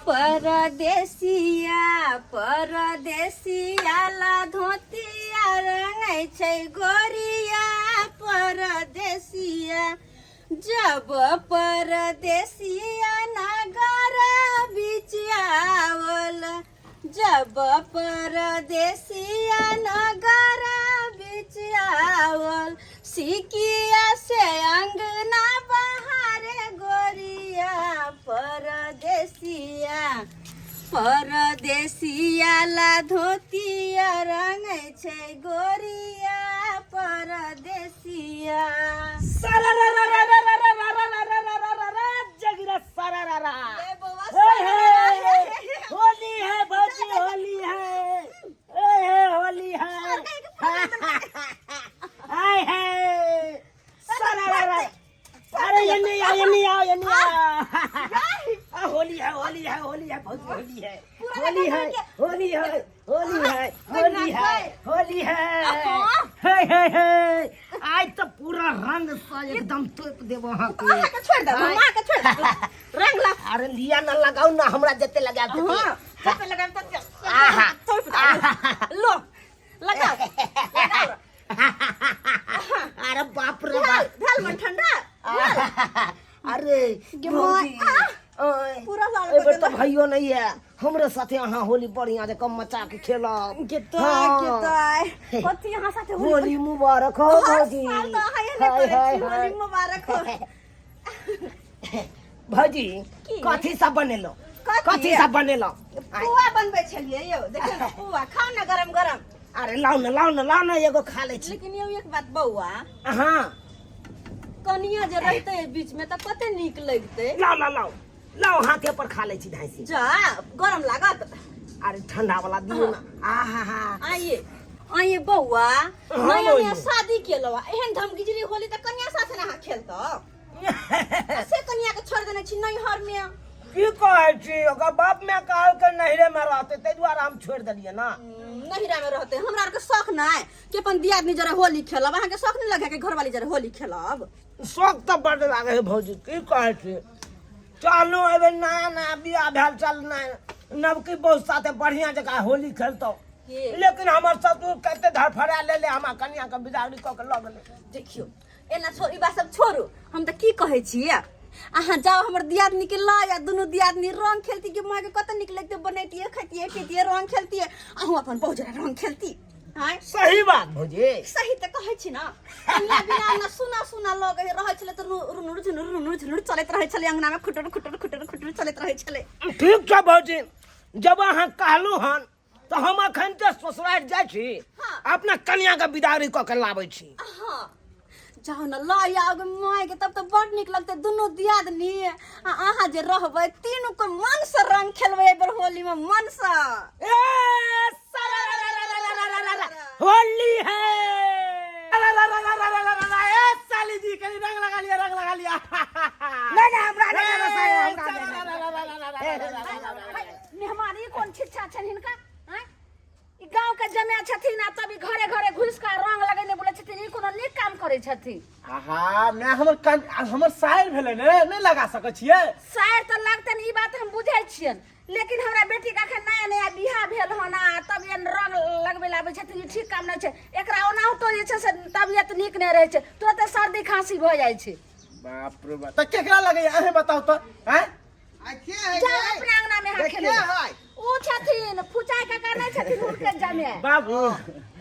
परदेसिया परदेसिया ला धोतिया रंगै छै गोरिया परदेसिया जब परदेसिया नगर बीच आवल जब परदेसिया नगर बीच आवल सिकिया से अंगना बहारे गोरिया परदेसिया परदेसिया ला धोतिया रंगै छै गोरिया परदेसिया जगरा सारा रा रा ए बौआ, हे हे होली है भौजी होली है ए हे होली है हाय है सारा रा रा अरे ये नहीं आओ ये नहीं आओ ये नहीं आओ आ, होली है होली है होली है भौजी होली है होली है होली है होली है होली है होली है हे हे हे आज तो पूरा रंग सा एकदम तोप देबो अहाँ के अहाँके छोड़ि देब हम अहाँके छोड़ि देब रंग ला अरे लिया ना लगाओ ना हमरा जते लगा देते हाँ जते लगाएब तते आहा। तोप देब लो लगाओ लगाओ अरे बाप रे भेल बाप भेल मन ठंडा अरे गे भौजी, माय, ओए, पूरा लाल एहि बेर कऽ तऽ देलक। भाइयो नहीं है हमरे साथे अहाँ होली बढ़िया जकाँ मचा के खेलब गेतै हाँ। गेतै कथी अहाँ साथे होली होली मुबारक हो हर भौजी साल तऽ अहाँ एहने हाय, करै हाय, छी हाय। होली मुबारक हो भौजी की? कथी सब बनेलो कथी? कथी सब बनेलो पुआ बनबै छलियै यौ देखियौ ने पुआ खाउ ने गरम गरम अरे लाउ ने लाउ ने लाउ ने एगो खा लै छी लेकिन यौ एक बात बौआ हाँ कनिया जे रहतै एहि बीच में तऽ कते नीक लगतै लाउ लाउ लाउ लाउ हाथे पर खा लै छी धाँसी जा गरम लागत अरे ठंडा वाला दियौ ना आहा हा आइए आइए बौआ हाँ, नया बौआ। नया शादी केलौ आ एहन धमगिजरी होली तऽ कनिया साथे ने अहाँ खेलतौ आ से कनिया के छोड़ देने छी नैहर में की कहै छी ओकर बाप माय कहलकै नैहरे में रहतै ताहि दुआरे हम छोड़ि देलियै ना नैहरा में रहते हमरा आरके शौक नहि कि अपन दियादनी जरे होली खेलब अहाँके शौक नहि लगे कि घरवाली जरे होली खेलब शौक तऽ बड्ड लागै है भौजी की कहै छी चलू एहि बेर नया नया बियाह भेल चल नवकी बहु साथे बढ़िया जकाँ होली खेलतौ के? लेकिन हमर ससुर कते धड़फड़ा लेले हमरा कनिया के बिदागरी कऽ के लऽ गेलै देखियौ एना छोड़ ई बात सब छोड़ू हम तऽ की कहै छियै अहाँ जाउ हमर दियादनी के लऽ आ दुनू दियादनी रंग खेलती कि माँ के कते नीक लगतै बनैतियै खैतियै पीतियै रंग खेलतियै अहूँ अपन बहु जरा रंग खेलती आँय सही बात भौजी सही तऽ कहै छी ने कनिया बिना अंगना सुना सुना लगै रहै छलै तऽ रुनुर झुनुर रुनुर झुनुर चलैत रहै छलै अंगना मे खुटुर खुटुर खुटुर खुटुर चलैत रहै छलै ठीक छै भौजी जब अहाँ कहलहुँ हन तऽ हम अखन तऽ ससुरारि जाइ छी हाँ। अपना कनिया के बिदागरी कऽ के लाबै छी हाँ जाउ ने लऽ आउ गे माय के तब तऽ बड़ नीक लगतै दुनू दियादनी आ अहाँ जे रहबै तीनू के मन से रंग खेलबै एहि बेर होली मे मन से ए, सरारारारारारारारा, होली है रारारारारारारारा, ए साली जी कनी रंग लगा लिया रंग लगा लिया नहीं नहीं हमरा नहीं लगा साहेब, हमरा नहीं लगा। मेहमान ई कोन छिच्छा छनि हिनका आँय? ई गाँव के जमाय छथिन आ तब ई घरे घरे घुसि कऽ रंग लगेने बोलै छथिन ई कोनो नीक काम करै छथिन आहा मैं हमर कन हमर सायर भेलै ने नहि लगा सकै छियै सायर तऽ लगतनि ई बात हम बुझै छियनि लेकिन हमरा बेटी के अखन नया नया बियाह भेल हन आ तब ये रंग लगबै लए आबै छथिन ई ठीक काम नहि छै एकरा ओनाहुतो जे छै से तबियत नीक नहि रहै छै तुरते सर्दी खांसी भऽ जाइ छै बाप रे बाप तऽ केकरा लगैया अहें बताउ तऽ आँय आ के है जाउ गे? अपना अंगना में अहाँ के खेलू है ओ छथिन फुचाइ काका नहि छथिन हुनके जमे बाबू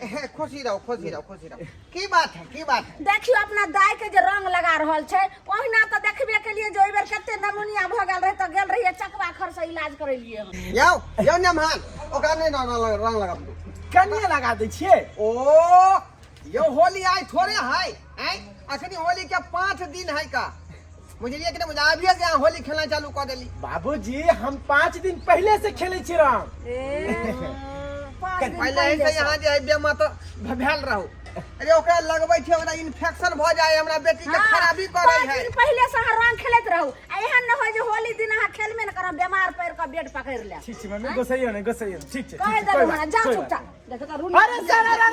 हे, खुशी रहो खुशी रहो खुशी रहो की बात है की बात है देखियो अपना दाई के जे रंग लगा रहल छै ओहिना तऽ देखबे केलिए जे ओहि बेर कते नमूनिया भऽ गेल रहै तऽ गेल रहियै चकवा खर से इलाज करेलिए हम यौ यौ नमहान ओकरा नहीं रंग रंग लगा कनिए लगा दै छियै ओ यौ होली आइ थोड़े है आँय अखनी होली के 5 दिन है का बुझलिए कि नहीं बुझलिए अभिये से अहाँ होली खेलना चालू कऽ देली बाबूजी हम 5 दिन पहले से खेले छी रंग पाँच दिन पहले ही से पहिले यहाँ जे है बेमा तो भेल रहू अरे ओकरा लगबै छै ओकरा इन्फेक्शन भऽ जाय हमरा बेटी के हाँ, खराबी करै पाँच है दिन पहिले से अहाँ रंग खेलैत रहू आ एहन न होय जे होली दिन अहाँ खेलबे न करब बीमार पड़ि कऽ बेड पकड़ि लेब ठीक छै मम्मी गोसैयो नहि गोसैयो नहि ठीक छै कहि ठीक छै, कोइ देलहुँ बात हँ जाउ कोइ बात चुपचाप देखो तऽ रूम अरे सर अरे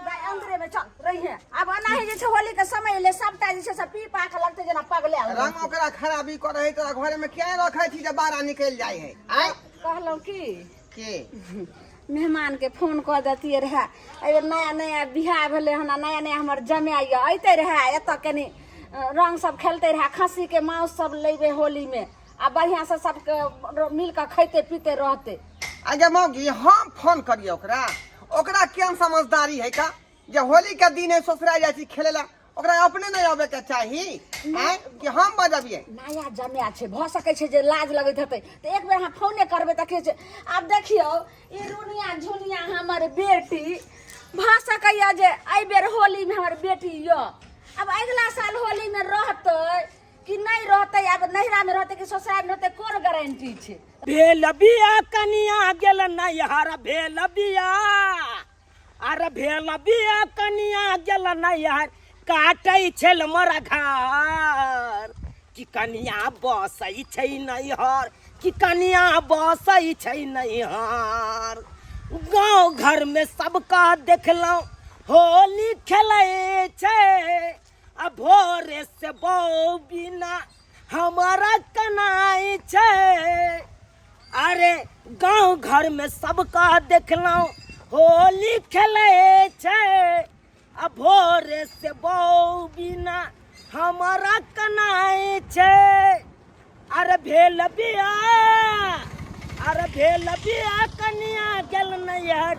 दाइ अंदरे में चल रहिए करिहे। आब एनाही जे छै होली के समय एलै, सबटा जे छै से पी पा के लगतै जेना पगलायल रंग रहतै। ओकरा खराबी करे है, तोरा घरे में किया रखे छी जे बारा निकलि जाइ है? आय कहलहुँ की के मेहमान के फोन कऽ देतियै रहए। एहि बेर नया नया बियाह भेलै हन आ नया नया हमर जमाय यऽ, अयतै रहए एतऽ, कनि रंग सब खेलतै रहए, खस्सी के माउस सब लेबै होली में आ बढ़िआँ से सबके मिल कऽ खैते पीते रहतै। आगे मौगी, हम फोन करिए ओकरा। ओकरा केहन समझदारी है का जे होली के दिन है, ससुरा जाइ छी खेले ला, ओकरा अपने नहीं आवे के चाही आँय कि हम बजबिए? नया जमाय छै, भऽ सकै छै जे लाज लगैत हेतै, तऽ एक बेर अहाँ फोने करबै तऽ की छै। आब देखियौ ई रुनिया झुनिया हमर बेटी, भऽ सकैया जे एहि बेर होलीमे हमर बेटी यऽ, आब अगिला साल होलीमे रहतै कि नहि रहतै, आब नैहरामे रहतै कि ससुरामे रहतै, कोन गारंटी छै? भेल बिया कनिया गेल नैहर, भेल बिया, अरे भेल बिया कनिया गेल नैहर, काटै छल मोर घर। कि कनिया बसै छै नैहर, कि कनिया बसै छै नैहर। गाँव घरमे सबके देखलहुँ होली खेलै छै, आ भोरे से बौ बिना हमारा कनाइ छै। अरे गाँव घर में सबका देखलहुँ होली खेलै छै, आ भोरे से बौ बिना हमारा कनाइ छै। अरे भेल बियाह, अरे भेल बियाह कनिया गेल नैहर,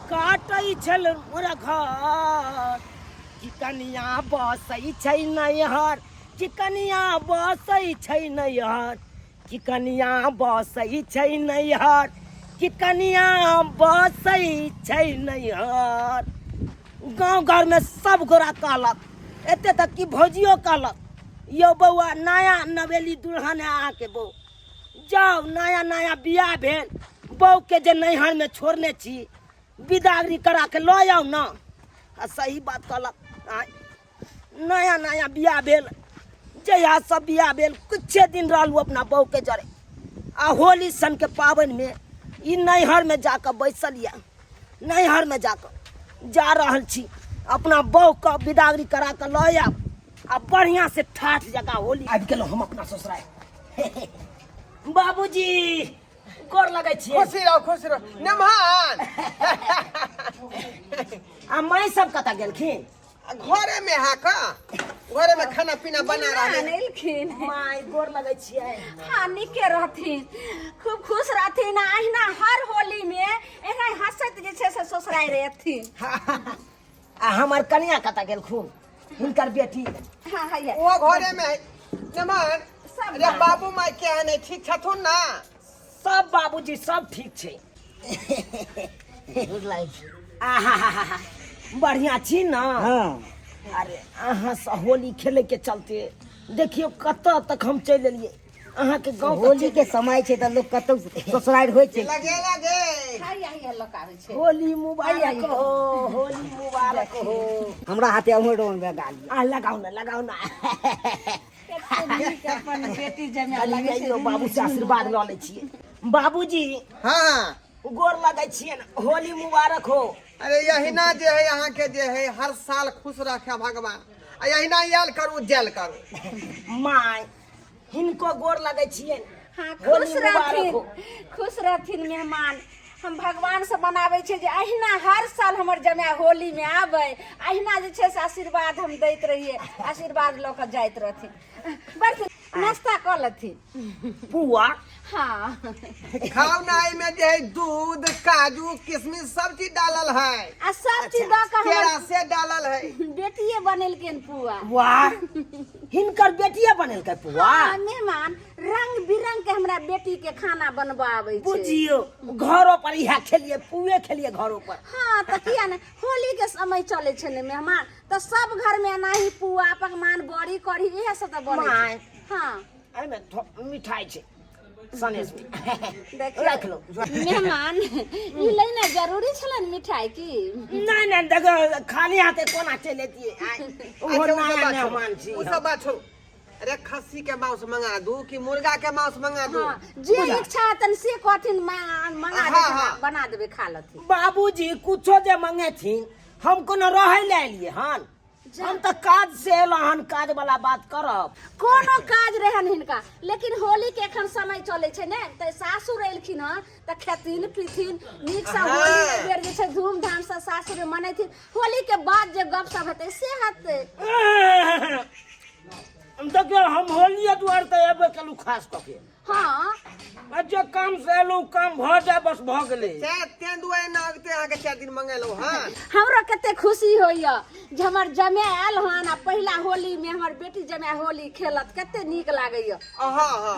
काटै छल मोर घर। कि कनिया बसै छै नैहर, कि कनिया बसै छै नैहर, कि कनिया बसै छै नैहर, कि कनिया बसै छै नैहर। गाँव घरमे सब गोरा कहलक, एते तक कि भौजियो कहलक, यौ बौआ, नया नवेली दुल्हन है अहाँके बहू, जाउ, नया नया बियाह भेल, बहूके जे नैहरमे छोड़ने छी, बिदागरी करा के लऽ आउ ने। आ सही बात कहलक। आँय, नया नया बियाह भेल, जहिया सब बियाह भेल किछे दिन रहलहुँ अपना बहूके जरे, आ होली सनके पाबनिमे ई नैहरमे जाकऽ बैसल यऽ। नैहरमे जाकऽ जा रहल छी, अपना बहूके बिदागरी करा कऽ लऽ आयब आ बढ़िआँ से ठाठ जकाँ होली। आबि गेलहुँ हम अपना ससुराल। बाबूजी, गोर लगै छियै। खुशी रहो, खुशी रहो नमहान। आ माय सब कतऽ गेलखिन? घरे में है का, घरे में खाना पीना बना रहा है। एलखिन माय, गोर लगै छियै। हाँ, नीके रहथिन, खूब खुश रहथिन आ अहिना हर होली में एना हंसैत जे छै से ससुरारि रहथिन। आ हमर कनिया कतऽ गेलखुन, हुनकर बेटी? हाँ, हैया वो घरे में है नमन। सब अरे बाबू माय के है, नहीं ठीक छथुन ना? सब बाबूजी सब ठीक छै। आहाहाहा, बढ़िया छी ना? हाँ। अरे अहाँ से होली खेले के चलते देखियो कतऽ तक हम चलि एलियै अहाँके गाँव तक। होली के समय छै तऽ लोक कतौ ससुरारि होइ छै। लगे लगे हैया हैया लोक आबै छै। होली मुबारक हो, होली मुबारक हो। हमरा हाथे अहूँ रंग लगा लिअ। आ लगाउ ना, लगाउ ना। कते नीक अपन बेटी जमाय कनि लगै छै। आइयो बाबू से आशीर्वाद लऽ लै छियै। बाबूजी। हाँ। गोर लगै छियै, होली मुबारक हो। अरे यहिना जे है अहाँ के जे है हर साल खुश रखे भगवान, आ यहिना आयल करू जायल करू। माय, हिनको गोर लगै छियनि। हाँ, होली खुश मुबारक रहथिन, हो। खुश रहथिन मेहमान। हम भगवान से मनाबै छियै जे अहिना हर साल हमर जमाय होली में आबै, अहिना जे छै से आशीर्वाद हम दैत रहियै, आशीर्वाद लऽ कऽ जाइत रहथिन। बस नाश्ता कऽ लेथिन। पुआ? हाँ। खाओ ना, एहिमे जे है दूध काजू किशमिश सब चीज डालल है। आ सब चीज दऽ कऽ हमर केरा से डालल है। बेटिए बनेलखिन पुआ। वाह, हिनकर बेटिए बनेलकै पुआ? हाँ मेहमान, रंग बिरंग के हमरा बेटी के खाना बनबऽ आबै छै। बुझियो घरो पर इएह खेलिए, पुए खेलिए घरो पर। हाँ तऽ किया ने, होली के समय चलै छै ने मेहमान, तऽ सब घर में एनाही पुआ पकवान बड़ी कढ़ी इएह सब तऽ बनै छै। माय। हाँ। एहिमे मिठाई छै सनेस में। देखियौ राख लो। मेहमान, ई लेना जरूरी छलनि मिठाई की? नहीं नहीं, देखो खाली हाथे कोना चलि एतियै आइ? ओहो अच्छा, उ सब नया बात छोड़ू। मेहमान छी। उ सब बात छोड़ू। अरे खस्सी के मांस मंगा दू कि मुर्गा के मांस मंगा दू? हाँ, जे इच्छा हेतनि से कहथिन, मंगा हाँ, देथिन, हाँ। बना देबै, खा लेथिन। बाबूजी कुछो जे मंगेथिन हम कोनो रहै लए एलियै हन? हम तऽ काज से एलहुँ हन, काज वाला बात करब। कोनो काज रहन हिनका, लेकिन होली के एखन समय चलै छै ने, तऽ सासुर एलखिन हन तऽ खेथिन पीथिन नीकसँ। होली एहि बेर जे छै धूमधामसँ सासुर मनेथिन। होली के बाद जे गप सब हेतै से हेतै। देखियौ, हम होलिये दुआरे तऽ एबे केलहुँ खास कऽ के। हाँ। आ जे काम से एलहुँ, काम भऽ जाय, बस भऽ गेलै। तें तें दुआरे ना अगते अहाँके 4 दिन मंगेलहुँ हँ। हमरो कते खुशी होइए जे हमर जमाय आयल हन आ पहिला होली में हमर बेटी जमाय होली खेलत, कते नीक लागैए। हाँ हाँ।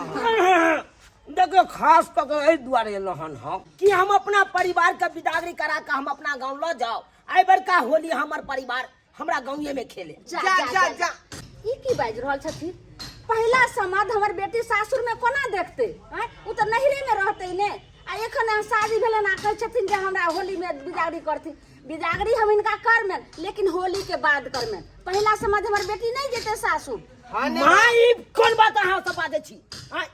देखियौ, खास कऽ के एहि दुआरे एलहुँ हन हम कि हम अपना परिवार के बिदागरी करा कऽ हम अपना गाँव लऽ जाउ। एहि बेरका होली हमर परिवार हमरा गाँवे में खेले। जा जा जा जा। ई की बाजि रहल छथिन? पहिला समाद हमर बेटी सासुर में कोना देखते? आँय, ओ तऽ नैहरे में रहतै ने। आ एखन अहाँ शादी भेलन आ कहै छथिन जे हमरा होली में बिदागरी करथिन। बिदागरी हम हिनका करमेन, लेकिन होली के बाद करमेन। पहिला समाद हमर बेटी नहीं जेतै सासुर। हाँ ने। माँ, ई कोन बात अहाँ सब बाजै छी? आँय,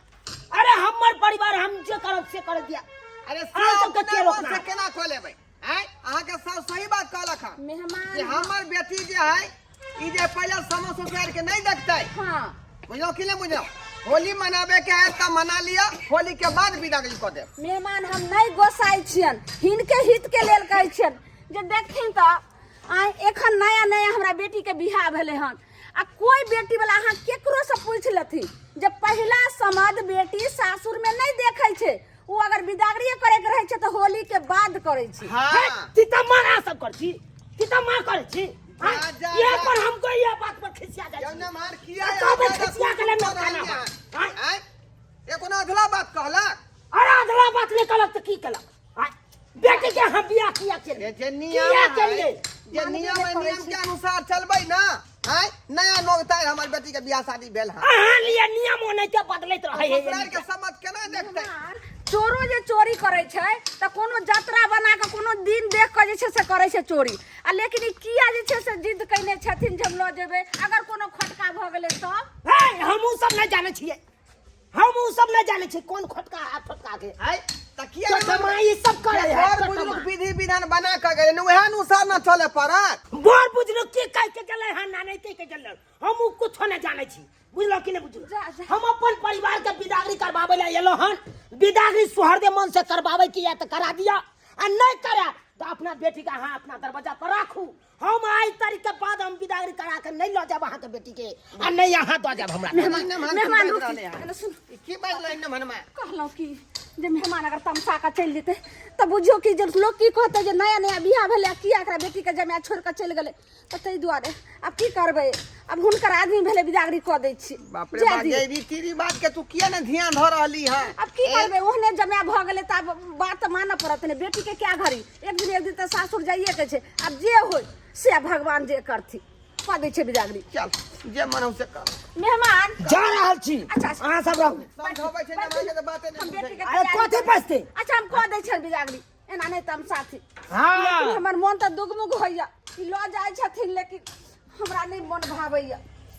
अरे हमर परिवार, हम जे करब से कर दिया। अरे अहाँ सबके अपना के मन रोकना? से केना कऽ लेबै? आँय, अहाँके सब सही बात कहलक हँ मेहमान जे हमर बेटी जे है ई जे पहिले समय ससुराल के नहीं देखते। हाँ। बुझलहुँ कि नहीं बुझलहुँ? होली मनाबे के है तऽ मना लिअ, होली के बाद विदागरी कऽ देब। मेहमान, हम नहीं गोसाइ छियन, हिनके हित के लेल कहै छियन जे देखथिन तऽ आइ एखन नया नया हमरा बेटी के बियाह भेलै हन आ कोई बेटी वाला अहाँ केकरो से पूछि लेथिन जे पहिला समाद बेटी सासुर में नहीं देखै छै, ओ अगर बिदागरी करे के रहै छै तऽ होली के बाद करै छै। हाँ। तीता माँ अहाँ सब करै छी, तीता माँ करै छी। जा, जा, ये जा। पर हमको ये बात पर खिसिया जाइ जब छी। ने मार किया आ कहबै खिसिया के लेने खाना। आँय? आँय, ये कोनो अधला बात कहलक? अरे अधला बात नहीं कहलक तऽ की कहलक? आँय? बेटी के हम बियाह किया केलियै? जे जे नियम किया है, केलियै? जे नियम है, नियम के अनुसार चलबै ना। आँय, नया लोग तार हमर बेटी के बियाह शादी भेल है। अहाँ लिए नियम ओनाहिते बदलैत रहै है। ससुराल के समझ केना देखतै? चोरो जे चोरी करै छै तऽ कोनो जतरा बना कऽ, कोनो दिन देख कऽ जे छै से करै छै चोरी। आ लेकिन ई किया जे छै से जिद कयने छथिन जे हम लऽ जेबै? अगर कोनो खटका भऽ गेलै तब? हे, हम उ सब नहि जानै छियै, हम उ सब नहि जानै छियै कोन खटका आ फटका के। आँय, तऽ किया तो कमाई ई सब करै है। बड़ बुजुर्ग विधि विधान बना कऽ गेलै ने, उएह अनुसार ने चले पड़त। बड़ बुजुर्ग की कह के गेलै हन, ना नहीं कह के गेलै, हम उ कुछो नहि जानै छी। बुझलो कि नहि बुझलो? जा, जा। हम अपन परिवार के बिदागरी करबाबै लए एलहुँ हन। बिदागरी सोहरदे मन से करबाबै के या तऽ करा दिया, आ नहि करा तऽ अपना बेटी के अहाँ अपना दरवाजा पर राखू। हम आइ तारीख के बाद हम बिदागरी करा के नहीं लऽ जायब अहाँके बेटी के, आ नहीं अहाँ दऽ जायब हमरा। मेहमान, मेहमान मेहमान, की रुक बाजि रहलै हन? एने सुन। ई की बाजलै मेहमानमा? कहलहुँ कि जे मेहमान अगर तमसा कऽ चलि जेतै तऽ बुझियौ कि जे लोक की कहतै जे नया नया बियाह भेलै आ किया एकरा बेटीके जमाय छोड़ि कऽ चलि गेलै। तऽ ताहि दुआरे आब की करबै, आब हुनकर आदमी भेलै, बिदागरी कऽ दै छी। बाप रे जाय बाप, दियौ। ये रीति रिवाज के तू किया ने ध्यान धऽ रहली है? आब की करबै, ओहने जमाय भऽ गेलै तऽ आब बात तऽ मानऽ पड़त ने। बेटीके क्या घड़ी, एक दिन एक दिन तऽ सासुर जाइए के छै। आब जे होय से भगवान जे करथिन, कऽ दै छै बिदागरी। चल, जे मन हो से कर। मेहमान, जा रहल छी। अच्छा, अच्छा। अहाँ सब रहू। समझाबै छै ने, के तऽ बाते हम नहि बेटी बुझै। के अरे तैयारी कथी करै- बजतै? अच्छा, हम कऽ दै छियनि बिदागरी, एना नहि तमसाथी। हाँ। लेकिन हमर मन तऽ दुगमुग होइया, ई लऽ जाइ छथिन लेकिन हमरा नहि मन भावैया।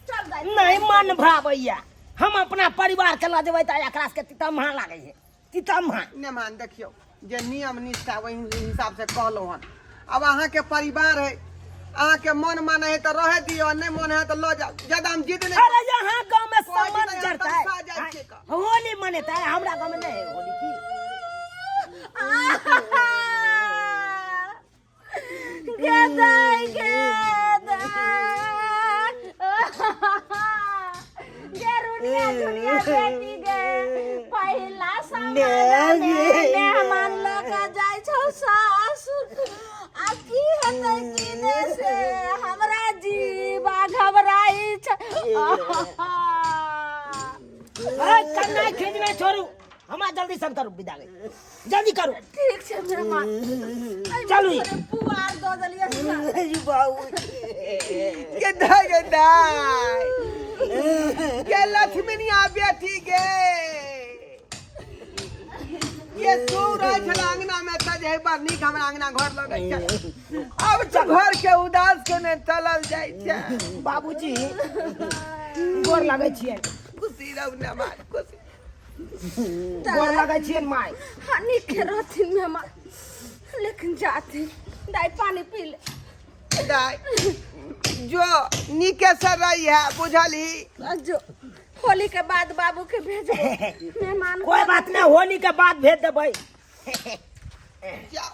चल दाइ। नहीं मन भावैया, हम अपना परिवार के लऽ जेबै तऽ एकरा सबके तितम्हा लागै है, तितम्हा। मेहमान, देखियौ जे नियम निष्ठा ओहि हिसाब से कहलहुँ हन। अब अहाँके परिवार है, अहाँके मन माने है तऽ रहे दियौ, नहि मन है तऽ लऽ जाउ। ज्यादा हम जिद नहि। अरे यहाँ गांव में कोई सम्मान भी नहीं जरता है। तमसा जाइ छै का। होली मनेता है, हमरा गांव में नहीं है होली की। गे दाइ, गे दाइ, गे रुनिया झुनिया बेटी गे, पहिला सामान मेहमान लऽ कऽ जाइ छौ सासुर, आ की हेतै की नै से हमरा जीवा घबराइ छै। अरे कन्ना खींचना छोड़ू, हमरा जल्दी सब करू विदाई, जल्दी करू। ठीक छै मेहमान, चलू। पुआर दऽ देलियै। के दाइ, गे दाइ, के लक्ष्मीनिया बेटी गे, ये तू रहै छल अंगना में तऽ जे बड़ नीक हमरा अंगना घर लगै छै। अब तऽ घर के उदास के ने चलल जाइ छै। बाबूजी, गोर लगै छियै। खुशी रहू ने मार, खुशी। गोर लगै छियै माय। हाँ, नीक रहथिन मेहमान, लेकिन जाथिन। दाइ, पानी पी ले। दाय जो नीके से रही है बुझलही। जो होली के बाद बाबू के भेजबो मेहमान। कोई बात नहीं, होली के बाद भेज देबै। जा।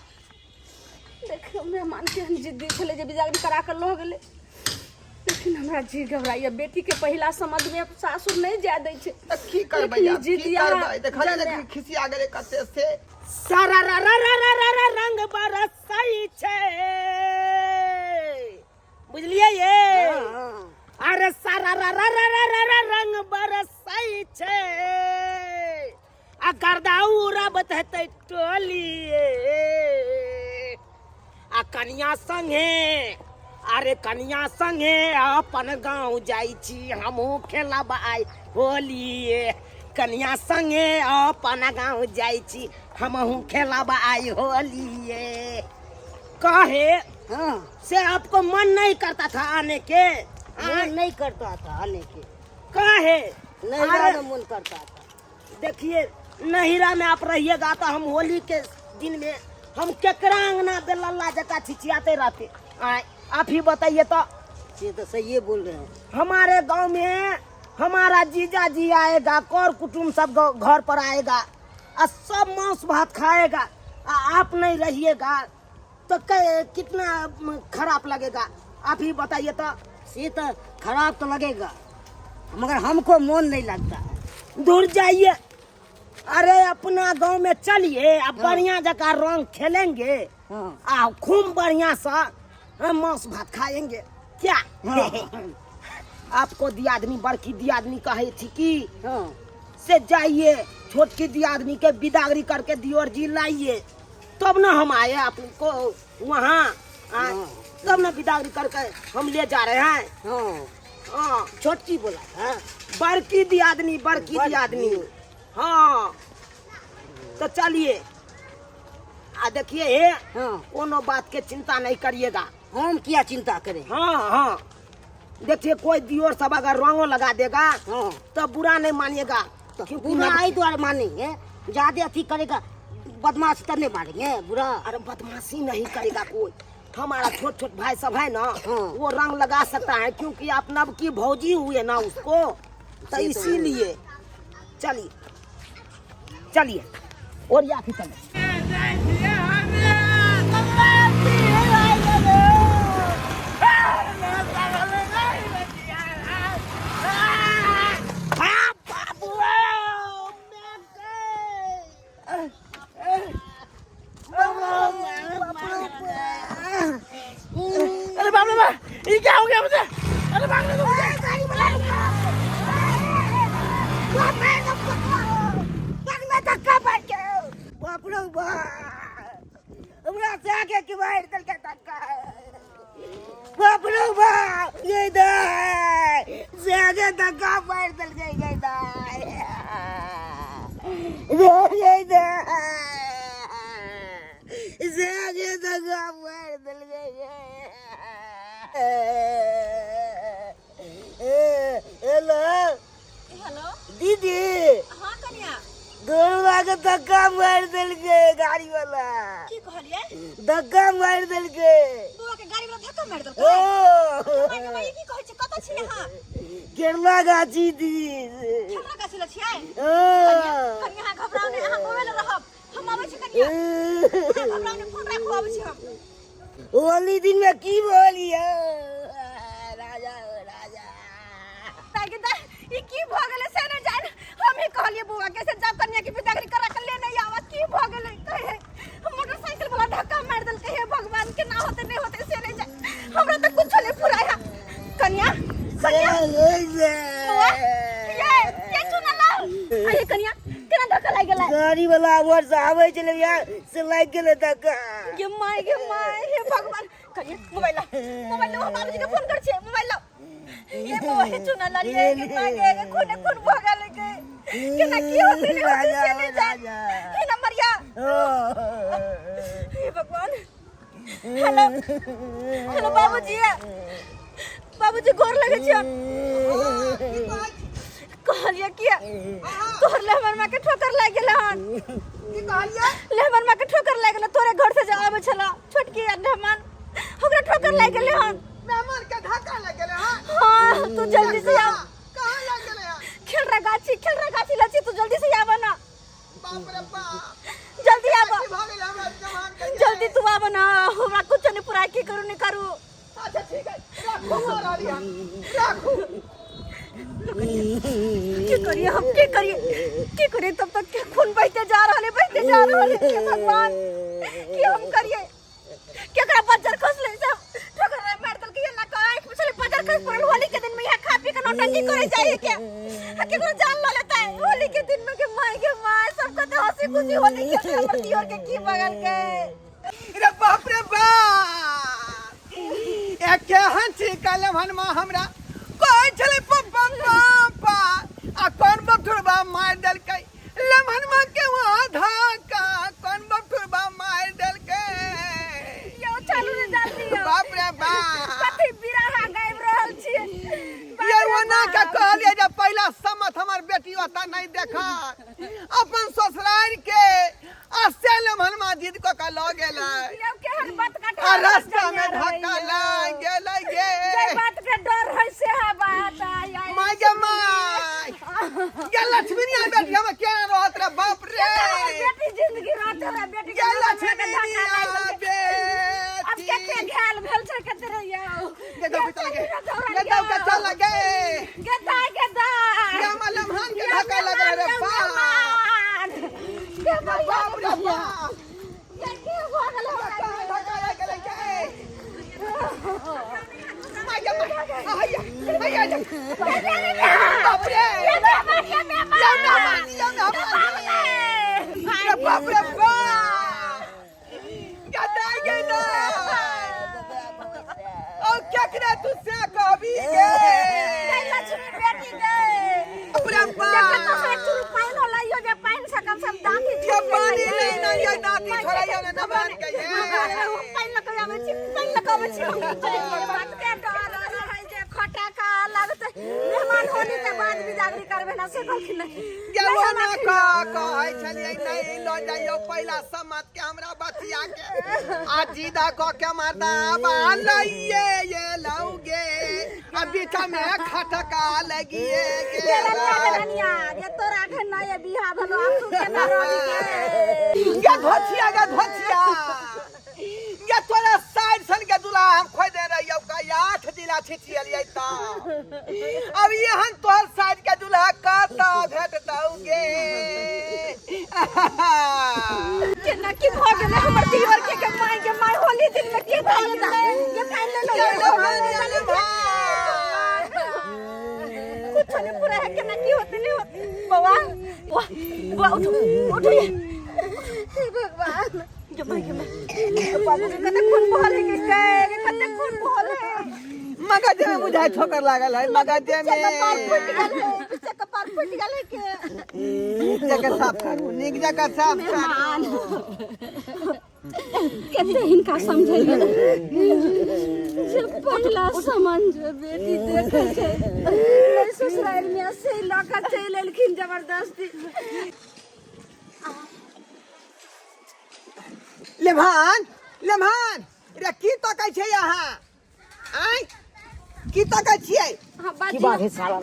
देखियौ मेहमान केहन जिद्दी छलै जे बिदागरी करा कऽ लऽ गेलै, लेकिन हमरा जी घबराइया, बेटी के पहिला समझ में सासुर नहीं जाय दै छै। तऽ की करबै लेकिन आब, की जिदिया करबै, देखलियै ने जने- खिसिया गेलै कते से। सारा रा रा रा रा रा रा रंग बरसै छै, बुझलियै ये? अरे सारा रा रा रा रा रा रा रंग बरसै छै आ गर्दा उड़बत हेतै टोली आ कनिया संगे। अरे कनिया संगे अपन गाँव जाइ छी, हमहूँ खेलब आइ होली। कनिया संगे अपन गाँव जाइ छी, हमहूँ खेलब आइ होली। कहे हाँ से आपको मन नहीं करता था आने के? मन नहीं करता था आने के। काहे? नहीं अरे आने मन करता था। देखिए, नहिरा में आप रहिएगा तो हम होली के दिन में हम केकरा अंगना बेलल्ला जका छिचियाते रहते। आय, आप ही बताइए तो। ये तो सही बोल रहे हैं। हमारे गांव में हमारा जीजा जी आएगा, कर कुटुम्ब सब घर पर आएगा और सब मांस भात खाएगा, आ आप नहीं रहिएगा तो कितना खराब लगेगा, आप ही बताइए तो। ये तो खराब तो लगेगा, मगर हमको मन नहीं लगता है। दूर जाइए, अरे अपना गांव में चलिए, अब बढ़िया जगह रंग खेलेंगे आ खूब बढ़िया सा हम मांस भात खाएंगे। क्या आपको दियादनी, बड़की दियादनी कहे थी कि से जाइए छोटकी दियादनी के बिदागरी करके दियोर जी लाइए, तब ना हम आए आपको वहाँ, तब ना बिदागरी करके हम ले जा रहे हैं। हाँ। छोटकी बोला था। बड़की दियादनी, बड़की दियादनी। हाँ तो चलिए, आ देखिए ये कोनो बात के चिंता नहीं करिएगा। हम क्या चिंता करें? हाँ हाँ, देखिए कोई दियोर सब अगर रंगो लगा देगा तो बुरा नहीं मानिएगा। तो क्योंकि बुरा आई द्वारा मानेंगे, ज्यादा अथी करेगा बदमाश तो नहीं मारेंगे बुरा। अरे बदमाशी नहीं करेगा कोई, हमारा छोट छोट भाई सब है ना, वो रंग लगा सकता है, क्योंकि आप नब की भौजी हुए ना उसको, तो इसीलिए। चलिए चलिए और या फिर चलिए। अरे बाप रे बाप, ये क्या हो गया मुझे? अरे बाप रे मुझे। बाप रे बाप, हमरा से आगे की मार देलकै धक्का। बाप रे बाप, ये दाय से आगे धक्का मार देलकै, ये दाय ये दाय से आगे धक्का मार देलकै। हेलो हेलो दीदी। हाँ कनिया। गोरुआ के धक्का मार देलकै गाड़ी वाला। की कहलियै? धक्का मार देलकै। बौआ के गाड़ी वाला धक्का मारि देलकै? ओ माय, की कहै छी, कतऽ छी अहाँ? केरला गाछी दिस। केरला गाछी लग छियै? ओ कनिया अहाँ घबराउ नहि, अहाँ मोबाइल रहब, हम अबै छी। कनिया अहाँ घबराउ नहि, फोन राखू, अबै छी हम। होली दिन में की बोलियो राजा ओ राजा। ताकि दा ई की भ गेलै से नहि जान। हम ही कहलियै बौआ के से जाओ कन्या के बिदागरी करा के ले नहीं आवा, की भ गेलै? कहे मोटरसाइकिल वाला धक्का मार देलकै। हे भगवान, के ना होते नहीं होते से नहीं जान, हमरा त कुछ नहीं फुराय है। कन्या, कन्या, बौआ, ये चुना लाओ। अरे कन्या, केना धक्का लागि गेलै? गाड़ी वाला आवर से आबै छलै यार, से लागि गेलै धक्का। गे my, गे my, हे भगवान। कन्या मोबाइल ला, मोबाइल ला, हम बाबूजी के फोन कर छियै, मोबाइल ला। ये बौआ, हे चुना लाल, ये गे my, गे गे खून खून भ गेलै गे। केना की होते नहीं होते से नहीं जान। हे नंबरिया, हे भगवान। हेलो हेलो बाबूजी, बाबूजी गोर लगे छियन। कहलियै कि तोहर लेहमन माँ के ठोकर लागि गेल हन। की कहलियै? लेहमन माँ के ठोकर लागि गेल, तोरे घर से जे आबै छला छोटकी आ लेहमन, ओकरा ठोकर लागि गेलै हन। मेहमान के धक्का लग गेलै हन। हाँ, तू जल्दी से आ। कहाँ लग गेलै हन? खेलरा गाछी, खेलरा गाछी लची, तू जल्दी से आब ना। बाप रे बाप, जल्दी आब। की भऽ गेलै हमरा जवान के? जल्दी तू आब ना, हमरा कुछ नहीं पूरा, की करू नहीं करू। अच्छा ठीक है, राखू, मार रहली हन, राखू। की करिए हम, की करिए, की करिए? तब तक के खून बहते जा रहले, बहते जा रहले। हे भगवान, की हम करिए? केकरा बज्जर खसले सब ठोकर रे मार दल के ना का आंख में चले बज्जर खस पड़ल। होली के दिन में यहाँ खा पी के नौटंकी करे जाए के आ केकरो जान ल लेता है होली के दिन में? के माय के माय, सबको तो हंसी खुशी होली के हमर दियोर के की बगल के। रे बाप रे बाप, ए केहन छी कलमन मा हमरा कहै छलै पप्पा पापा, आ कोन बठुरबा मारि देलकै लमहन मा के वहाँ धक्का, कोन बठुरबा मारि देलकै? यौ चलू ने जल्दी यौ। बाप रे बाप, कथी बिरहा गाबि रहल छियै? ये ओना के कहलियै जे पहिला समत हमर बेटी ओतऽ नहि देखत अपन ससुरारि के, आ से लमहन मा जिद कऽ के लऽ गेलै। यौ केहन बात आ रास्ता में धक्का लागि गेलै गे। जे बात के डर है से है बात। आय आय माय गे my गे, लक्ष्मीनिया बेटी हम केना रहत रे? बाप रे, हमर बेटी जिंदगी रहत रे बेटी गे के लक्ष्मीनिया अब बेटी। कते घायल भेल छै कते रे यौ। गे दौ के चल गे, गे दौ के चल गे। गे दाय, गे दाय। गे हमर लम्हान के धक्का लगल रे बाप। गे बाप रे बाप, गे की भऽ गेल हमरा? कहाँ धक्का लागि गेलै गे? My गे my, हैया हैया, बाप रे, ये मेहमान, ये मेहमान रे, बाप रे बाप, गदाई गे दाई। ओ केकरा तू से कहबी गे? लक्ष्मी बेटी गे। बाप रे बाप, चुरू पानि लाइयो जे पानि से कम से कम दाँती ये पानी नहीं ना, ये दाँती छोड़ाइयो ना नमान के ये। पानि लऽ कऽ आबै छी, पानि लऽ कऽ आबै छी हम। बात के डर रहै जे खटाका लागतै मेहमान, होली के बाद बिदागरी करबै ना, से कहलखिन नहि। ये वो ना कहै छलियै नहीं लऽ जाइयो, पहिला समत के हमरा बचिया के आ जीदा क के मरदा लइये ये लौगे, आ बीच में खटका लगिए गे गेल। रनिया गे, तोरा एखन नहि बियाह भेलो, आब तू केना रहबी गे? गे धोछिया, गे धोछिया गे, तोरा साइड सन के दुल्हा हम खोज दे रहियौ का 8 जिला छिछियलियै त अब एहन तोहर साइड के दुल्हा कतऽ भेटतौ गे? केना की भऽ गेलै हमर दियोर के? के माय के my, Holi दिन में की भऽ गेलै? ये पानि ले लो। ये भाई। कुछ नहीं पूरा है, केना की होते नहीं होते। बौआ, बौआ, बौआ, उठो, उठो। ये हे भगवान, गे माय के my, बाबू के कते खून बहल है गे, गे कते खून बहल है। मगजे में बुझाइ ठोकर लागल है मगजे में। कपार फुटि गेल है, पीछे कपार फुटि गेल है के। नीक जगह साफ करू, नीक जगह साफ करू। कते हिनका समझैयै जे पहिला समझ बेटी देखै छै नहि ससुरारि में, से लऽ कऽ चलि एलखिन जबरदस्ती। लेभान, लेभान रे, की तकै छै अहाँ? आँय, की तकै छियै? हाँ। की बाजियौ। बात है साला,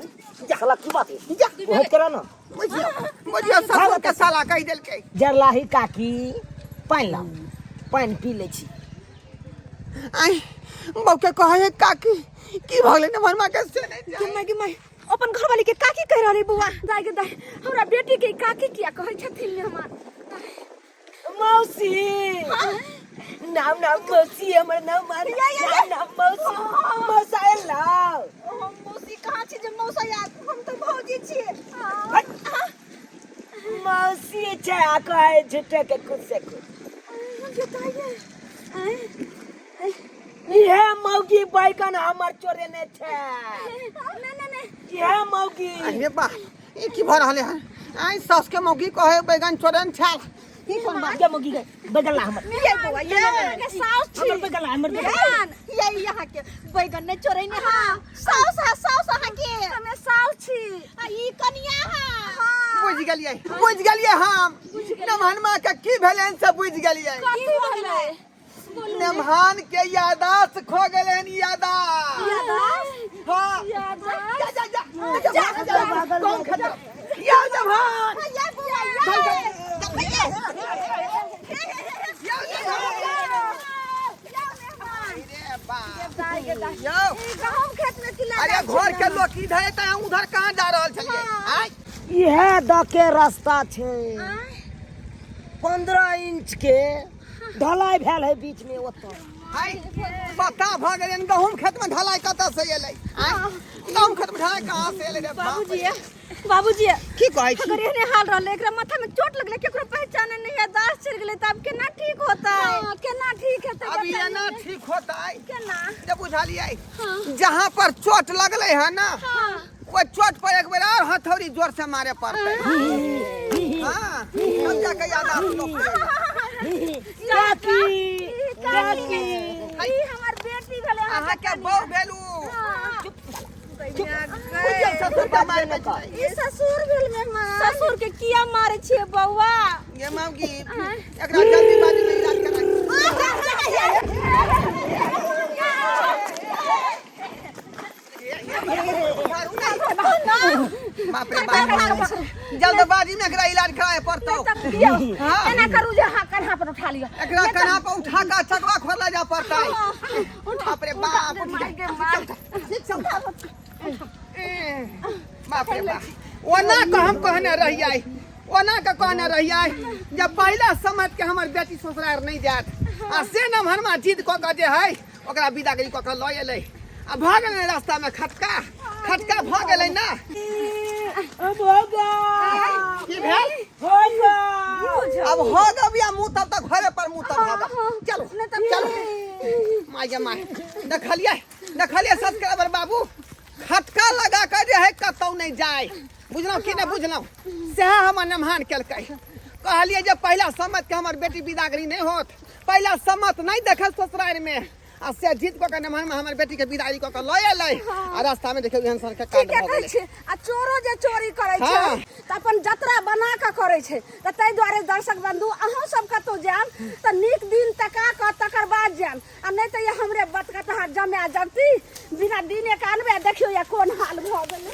साला की बात है? जा। वही करा ना। बुझियौ, बुझियौ, ससुर के साला कहि देलकै। जरलाही काकी, पानि लाउ, पानि पी लै छी। आँय, बौके कहै है काकी, की भऽ गेलै ने के से नहि गे जाय। My गे माय, अपन घरवाली के काकी कहि रहल है बौआ। दाय गे दाय, हमरा बेटी के काकी किया कहै छथिन मेहमान? मौसी, नाम नाम मौसी, हमर नाम मारी, नाम नाम मौसी, मौसा लाउ। हम मौसी कहाँ छी जे मौसा याद, हम तऽ भौजी छियै। मौसी छै आ कहै झूठे के खुद से खुद। इहे मौगी बैगन हमर चोरेने छै। नहीं नहीं नहीं। इहे मौगी। अरे बा, ई की भऽ रहलै हन? आँय, सास के मौगी कहे बैगन चोरन छाल, ई कोन बात? गे मौगी गे, बैगन ला हमर। ये बौआ ये के साउस छी। हमर बैगन ला, हमर बैगन। मेहमान, ये यहाँ के बैगन नहीं चोरै ने। हाँ, साउस हा, साउस अहाँ के। हमे साउस छी। आ ई कनिया हा। बुझि गेलियै, बुझि गेलियै हम, नमहनमा के की भेलनि से बुझि गेलियै। कथी भेलै? नेमहान के यादाश्त खो गेलै हन यादाश्त। हाँ, जा जा जा जा जा जा, कौन खतरा या जवान चल चल या जवान। अरे बाप यौ, गहूम खेत में किला। अरे घर के लोग इधर है त उधर कहाँ जा रहल छलियै? आय इहे द के रास्ता छै, 15 इंच के ढलाई भेल है बीच में ओतऽ। हाय, पता भऽ गेलै गहूम खेत में ढलाई कतऽ से एलै? आय, गहूम खेत में ढलाई कहाँ से एलै रे बाप? बाबूजी, बाबूजी। की कहै छी? अगर एहने हाल रहले, एकरा माथा में चोट लगले, केकरो पहचाने नहीं है, दास चढ़ गेले, तब केना ठीक होता है? हाँ, केना ठीक हेतै? अब एना ठीक होतै केना? जे बुझलियै, जहाँ पर चोट लगलै है ना, ओहि चोट पर एक बेर और हथौड़ी जोर से मारे पड़तै। हाँ, तब जाके याद आबत। काकी, काकी। ई हमर बेटी भेलै। अहाँ के बहु भेलू? ससुर के मारि में छै। ई ससुर भेल मेहमान। ससुर के किया मारे छियै बौआ? ये मौगी, एकरा जल्दीबाजी में इलाज करा। बाप रे बाप, जल्दबाजी में एकरा इलाज कराए पड़तौ। हाँ। एना करू जे अहाँ कन्हा पर उठा लिअ। एकरा कन्हा पर उठा के चकवा खोला जा पड़तै। बाप रे बाप, उठ जा। ठीक छै, उठा। ए, बाप रे बाप, ओना के हम कहने रहियै, ओना के कहने रहियै जब पहिला समझ के हमर बेटी ससुरार नहीं जात, आ से नमहरमा जिद कऽ के जे है ओकरा विदागरी कऽ के लऽ एलै, आ भऽ गेलै रास्ता में खटका खटका भऽ गेलै ना। अब होगा। की भेल? होगा। अब हो गया मुँह, तब तक घरे पर मुँह तब होगा। चलो चलो। माय गे माय, देखलियै देखलियै सब्सक्राइबर बाबू, खटका लगा के जे है कतौ नहीं जाए, बुझलहुँ कि नहि बुझलहुँ? सएह हमर नमहान केलकै। कहलियै जे पहिला समत के हमर बेटी विदागरी नहीं होत, पहिला समत नहीं देखल ससुरारि में, आ से जीत कऽ के नमहान में हमर बेटी के विदाई कऽ के लऽ एलै, आ रास्ता में देखियौ एहन सन के कांड ठीके भऽ कहै गेलै। छै। आ चोरो जे चोरी करै छै तऽ अपन जतरा बना कऽ करै छै। तऽ ताहि दुआरे दर्शक बंधु, अहूँ सब कतहु जायब तऽ नीक दिन तका कऽ तकर बाद जायब, आ नहि तऽ ये हमरे बतकतहा जमाए जगती बिना दिने के अनबे, देखियौ ये कोन हाल भऽ गेलै।